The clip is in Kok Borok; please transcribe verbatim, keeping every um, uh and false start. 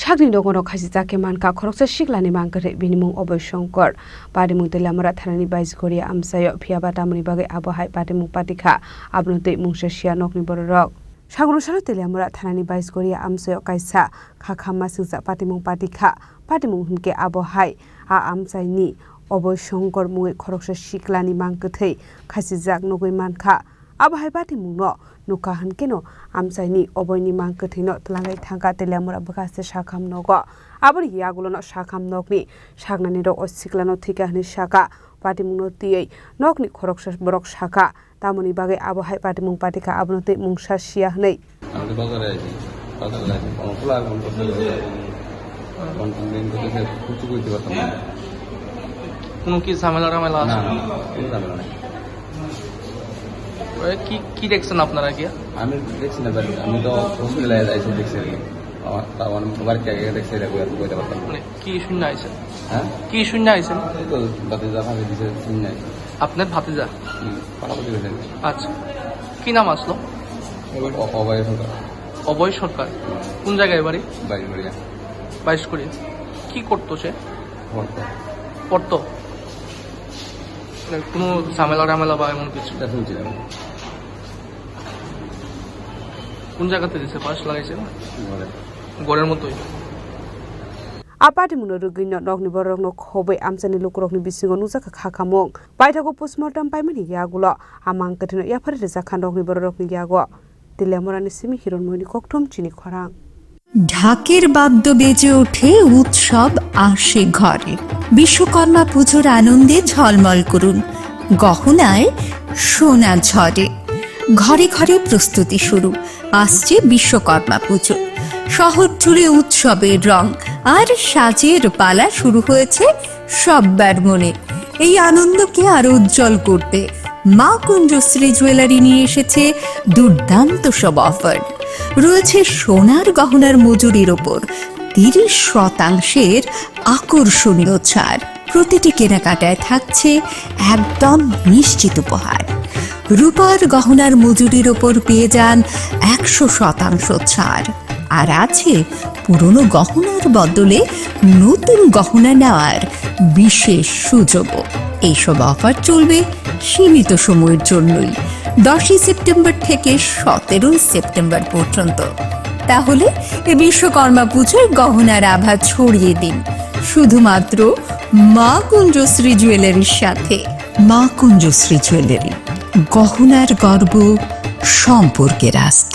Sakni nogo no khasi chakhe mankha khoroksa siklani mang kwthwi, bini mung Oboi Shongkor. Patimung Teliamura thanani Baisgoria amchaio, phiyaba tamoni bagwi abo hai patimung patikha, abono twi mungsa siya nokni bororok. Sagono salo Teliamura thanani Baisgoria amchaio kaisa khakhamma singcha patimung patikha. Patimung hinkhe abo hai a amchaini Oboi Shongkor mungwi khoroksa siklani mang kwthwi khasijak nugwi mankha. Abo hai patimungno nukha hwnkhe no amchaini oboini mang kwthwino twlangwi thangkha Teliamura bwkhaste sakham nogo. Aboni yagulono sakham nokni saknani rok o siklano thwikha hwnwi sakha. Patimungno twiwi nokni khoroksa borok sakha, tamoni bagwi abo hai patimung patikha, abono twi mungsa siya hwnwi. আমি তো বাজারে আছি, বাজারে আছি। কোনো খোলা এখন করতে পারছি না। এখন কোন দিন করতে চাই, কিছু করতে পারতাম না। কোনো কি ঝামেলা টামেলা আছে? না, না, কোনো ঝামেলা নাই। ওরা কি, কি দেখছেন আপনারা গিয়া? আমি দেখছি না, but আমি তো হসপিটালে এসে দেখছি আর কি। আমার, তা আমার বাড়িতে আগে দেখছি, এটা বই-, বইতে পারতাম না। মানে কি শূন্য আইছেন? হ্যাঁ? কি শূন্য আইছেন? এই তো বাতিজা ভাবি দিছে শূন্য আইছে। আপনার ভাতিজা? হুম, পাড়া প্রতিবেশী। আচ্ছা। কি নাম আসলো? অ-, অভয় সরকার। অভয় সরকার। কোন জায়গায় বাড়ি? বাইশ করিয়া। বাইশ করিয়া। কি করতো সে? পড়তো। পড়তো? মানে কোনো ঝামেলা টামেলা বা এমন কিছু? এটা শুনছি না। কোন জায়গাতে দিছে? বাঁশ লাগাইছে না? ঘরে। ঘরের মতোই? A patimungno rwgwino nokni bororokno khobwi amchaini lukurokni bisingo nukjakha kha khamung. Paithago postmortem paimani yagulo a mang kwthwino yaphari rwjakha nokni bororokni yago. Teliamurani simi Hironmoyni kokthum chini khorang. ঢাকের বাদ্য বেজে ওঠে, উৎসব আসে ঘরে। বিশ্বকর্মা পুজোর আনন্দে ঝলমল করুন, গহনায় সোনা ঝরে। ঘরে ঘরে প্রস্তুতি শুরু, আসছে বিশ্বকর্মা পুজো। শহর জুড়ে উৎসবের রং আর সাজের পালা শুরু হয়েছে সব্বার মনে। এই আনন্দকে আরো উজ্জ্বল করতে মা কুঞ্জশ্রী জুয়েলারি নিয়ে এসেছে দুর্দান্ত সব অফার। রয়েছে সোনার গহনার মজুরির ওপর তিরিশ শতাংশের আকর্ষণীয় ছাড়। প্রতিটি কেনাকাটায় থাকছে একদম নিশ্চিত উপহার। রূপার গহনার মজুরির ওপর পেয়ে যান একশো শতাংশ ছাড়। আর আছে পুরনো গহনার বদলে নতুন গহনা নেওয়ার বিশেষ সুযোগও। এইসব অফার চলবে সীমিত সময়ের জন্যই, দশই সেপ্টেম্বর থেকে সতেরোই সেপ্টেম্বর পর্যন্ত। তাহলে এ বিশ্বকর্মা পুজোয় গহনার আভা ছড়িয়ে দিন শুধুমাত্র মা কুঞ্জশ্রী জুয়েলারির সাথে। মা কুঞ্জশ্রী জুয়েলারি, গহনার গর্ব, সম্পর্কের আস্থা।